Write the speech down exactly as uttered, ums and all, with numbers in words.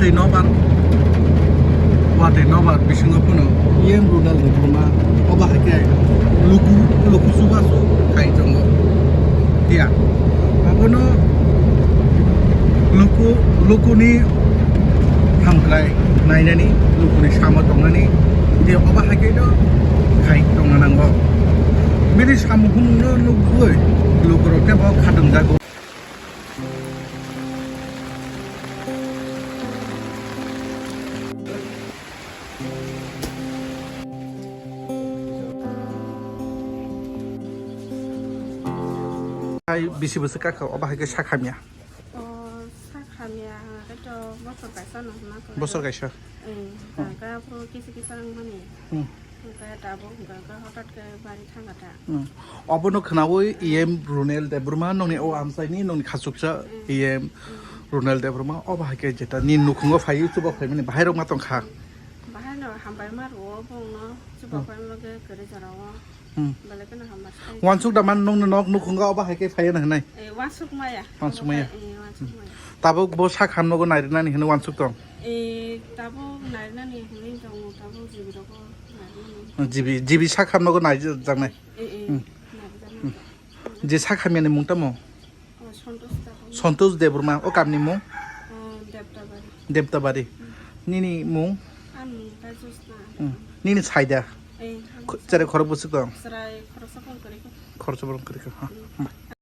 Tei nobar, watwi nobar bisingo phano E M Ronald Debbarma obo hai khe luku, luku chubachu khai tongo. Phiya abono luku, lukuni hamkrai nainani, lukuni samo tongnani, tei obo hai khe no khai tongna nango. Bini samung humungno nukgwi lukurok teibo khatung jago. Hai bisi bwswk kakha, obo hai khe sak hamya. O, sak hamya hwnkhe to bosor kaisa no hwnna khe. Bosor kaisa? Eng, hwnkhe aphuru kisa kisa wngmani. Hmm. Hwnkhe tabuk hwnkhe hwnkhe hotat khe bari thangkha ta. Hmm. Obono khwnaui E M Ronald Debbarma nongni o amchaini nongni khachuksa Hmm. E M Hmm. Ronald Debbarma obo hai khe jeta nini nukhungo phaiwi chuba phaimani bahai rok ma tongkha. Bahai no hambai ma rwo bongno chuba Hmm. phaima khe kwrwi jora o. Hmm. Belai kheno hambai. Wansuk da man nongni nok nukhungo obo hai khe phaiya na hwnai. Eh, wansuk maya. Wansuk maya. Eh, wansuk maya. Tabuk bo sak hamnogo nairwnani hwnwi wansuk tong. Eh, tabuk nairwnani hwnwi tongo, tabuk jibi rogo nairwnani. Jibi, jibi sak hamnogo naijaknai. Eh, eh, Hmm. naijaknai. Je sak hamyani mung tamo? Oh, Santosh Debbarma. Santosh Debbarma, o kamni mung? Oh, Debtabari. Debtabari. Hmm. Nini mung? Ani mung ta Josna. Hmm. Nini saida? Eh, Ko-, chwrai khorok bwswk tong? Chwrai khoroksa phone kwrwi kho. Khoroksa phone kwrwi kho, ha. Hmm.